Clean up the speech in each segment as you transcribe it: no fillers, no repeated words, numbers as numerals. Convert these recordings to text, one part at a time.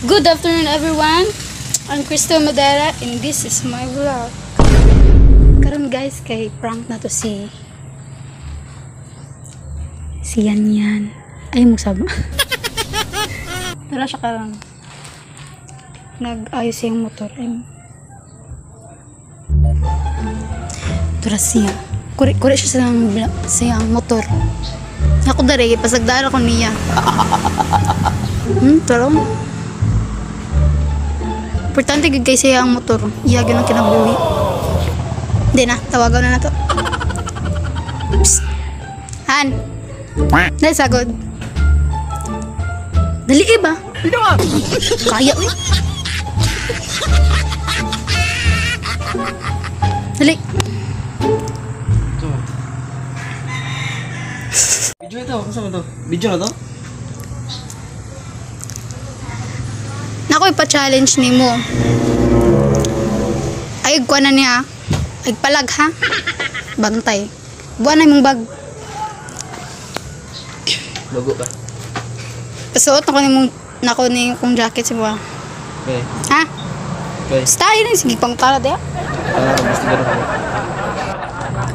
Good afternoon, everyone. I'm Crystal Madera and this is my vlog. Karon guys, kay prank na to si si Yan Yan. Ay, magsama. Tara siya karon. Nag-ayos siyang motor. Ay. Tara siya. Kuri siya siyang motor. Ako dere, pasagdara ko niya. Tara. Importante gid kay siya ang motor. Iya gyud ang kinabuhi. Di na, tawagan na nato. Psst. Han. Dali sagod. Dali eh ba? Kaya uy. Dali. Video ito, kasama to. Video na to? Nako ipa-challenge nimo. Ay kuha na niya. Ay palag ha. Bantay. Buwan na imong bag. Bago ba? Pasuot nako nimong nako ni kong jacket si buwa. Okay. Ha? Okay. Style ni sige pang tara diya. Ah, gusto ko na.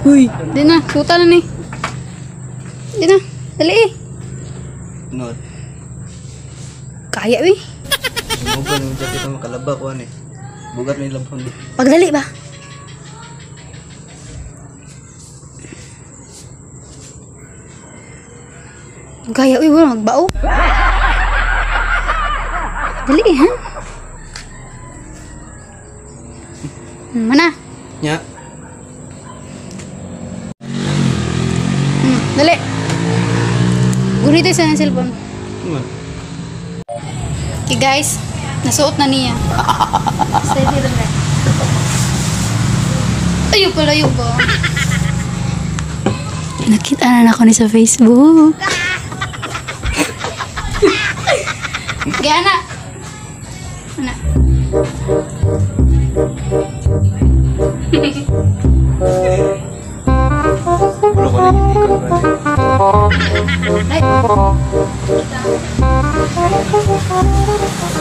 Uy, di na, suta na ni. Di na, dali eh. No. Kaya eh. Mugo ng jacket ang makalaba ko ani. Bugat may labhon di. Pagdali ba? Kaya uy, wala magbao. Dali eh, ha? Mana? Nya. Dali. Gunito sa cellphone. Man. Okay guys, nasuot na niya. Steady lang eh. Ayaw pala, ayaw ba? Nakita na ako ni sa Facebook. Kaya na. Ana. Wala ko lang hindi ko. Ay.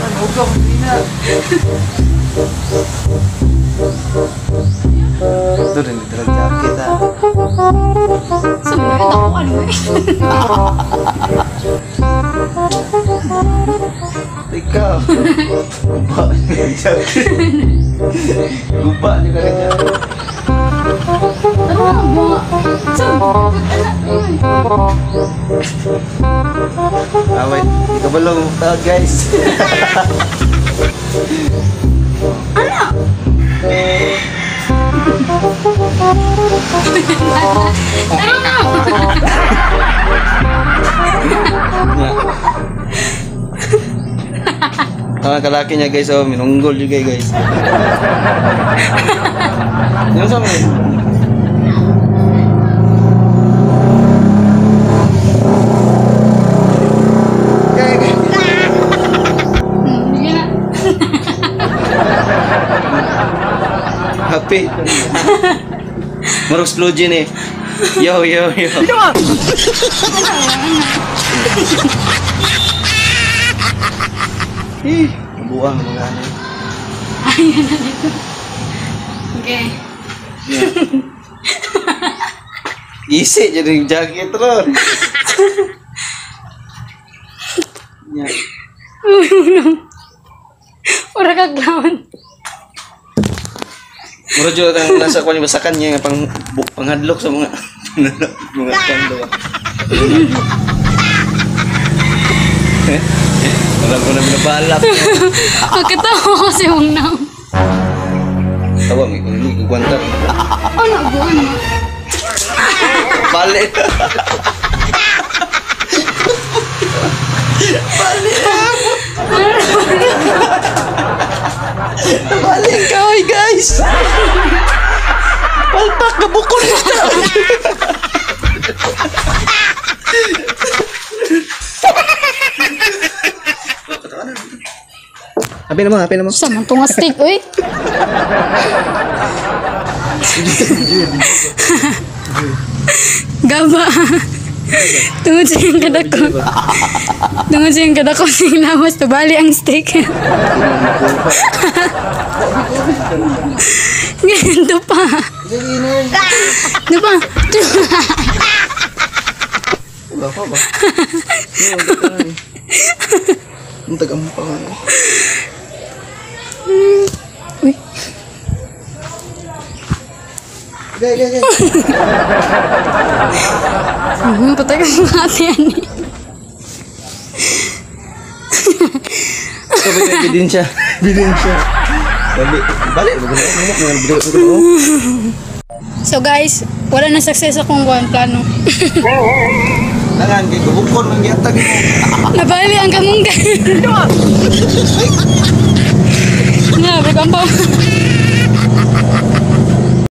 Ano ko na? Ito rin dito lang jacket ah. Sumunod ako ano eh. Ikaw. Guba niya yung jacket. Guba niya ka rin jacket. Ano ba? Ah, wait. Hindi ka ba lang tawag, guys? Ano? Ano? Ang kalaki niya guys, oh, minunggol juga guys. Yung sa amin? Happy. Marus lojin eh. Yo yo yo. Ih, buang mga ano. Ayun na dito. Okay. Yeah. Isi jadi jacket ron. Ya. Ora ka clown. Mura jud ang nasa kuan basakan niya nga pang panghadlok sa mga mga kando. Wala ko na binabalak. Pagkatawa ko si Hong Nam. Tawa mi kung hindi ko kwanta. Ano buwan mo? Balik. Balik. Balik ka, oy guys. Palpak na bukol na. Happy naman, happy naman. Sa man tunga stick, uy. Gaba. Tungod sa iyang kadako. Tungod sa iyang kadako sing lawas, tabali ang steak. Ganito pa. Sige na. Ano pa? Wala pa ba? Ang taga-ampang. Uy. Gay, gay, gay. Patay ka sa ate yan eh. Sabi niya, ebidensya. Ebidensya. Sabi, balik. Balik. So guys, wala na success akong kuwan plano. Tangan, kay gubukon, ang giyatag mo. Nabali ang kamunggan. Nga, bag ang pa.